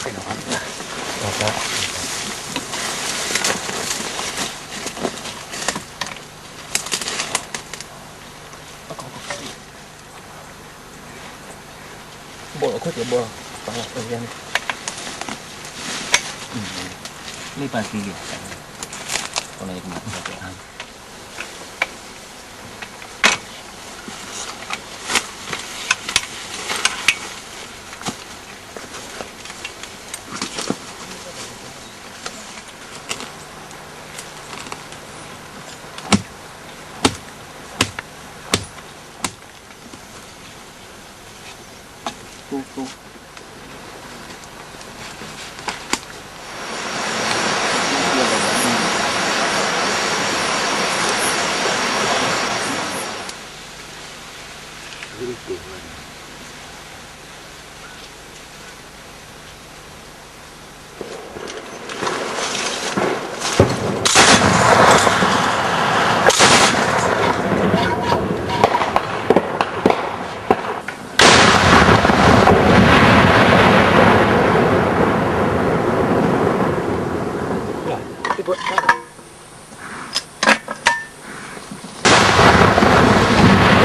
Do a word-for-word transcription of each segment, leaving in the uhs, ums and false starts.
Bol, aku tak bol. Pala, eh, yan. Hmm. Ni pati dia. Kalau yang kena pakai.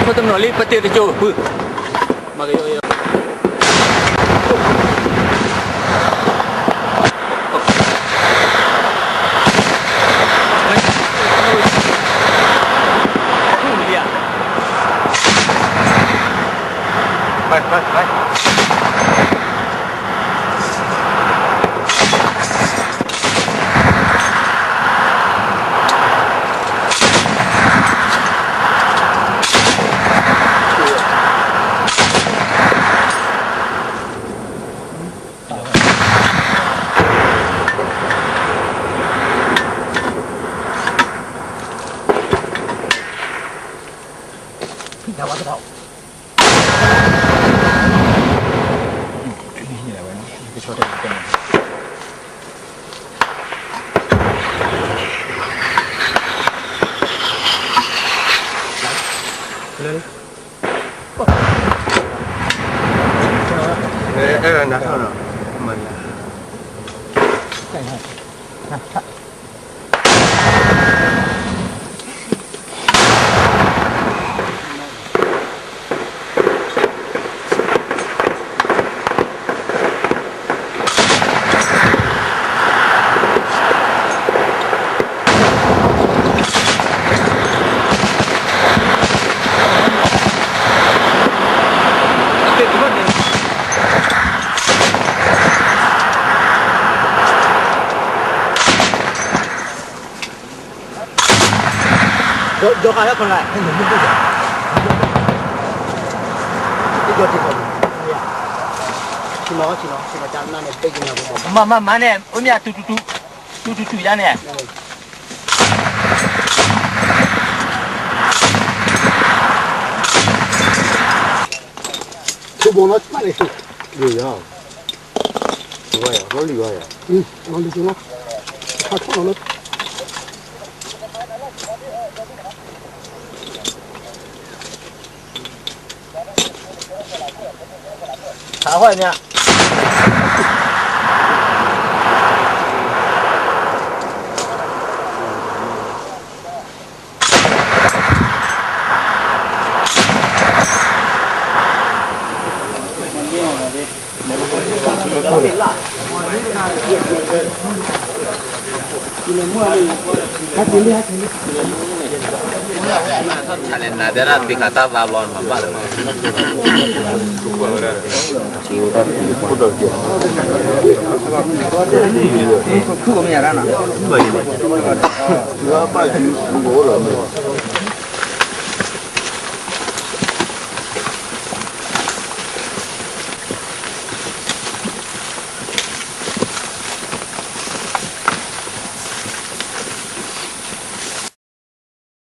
Kau tu menoleh peti tu jauh. Huh. Maka yo yo. Bye, bye, bye. Eh, eh, na, na, na. Mana? Jo, jo kaya kon lai. Ti jo ti kon. Ya. Sino, sino, sino, jam na ne, pe jin na ko. Ma, ma, ma ne, um ya, tu, tu, tu. Tu, tu, tu, ya ne. Tu bon, ma ne, tu. Yo, ya. Liwaya, no liwaya. Hmm, no liwaya. Kha kho no. Kha hoi nia.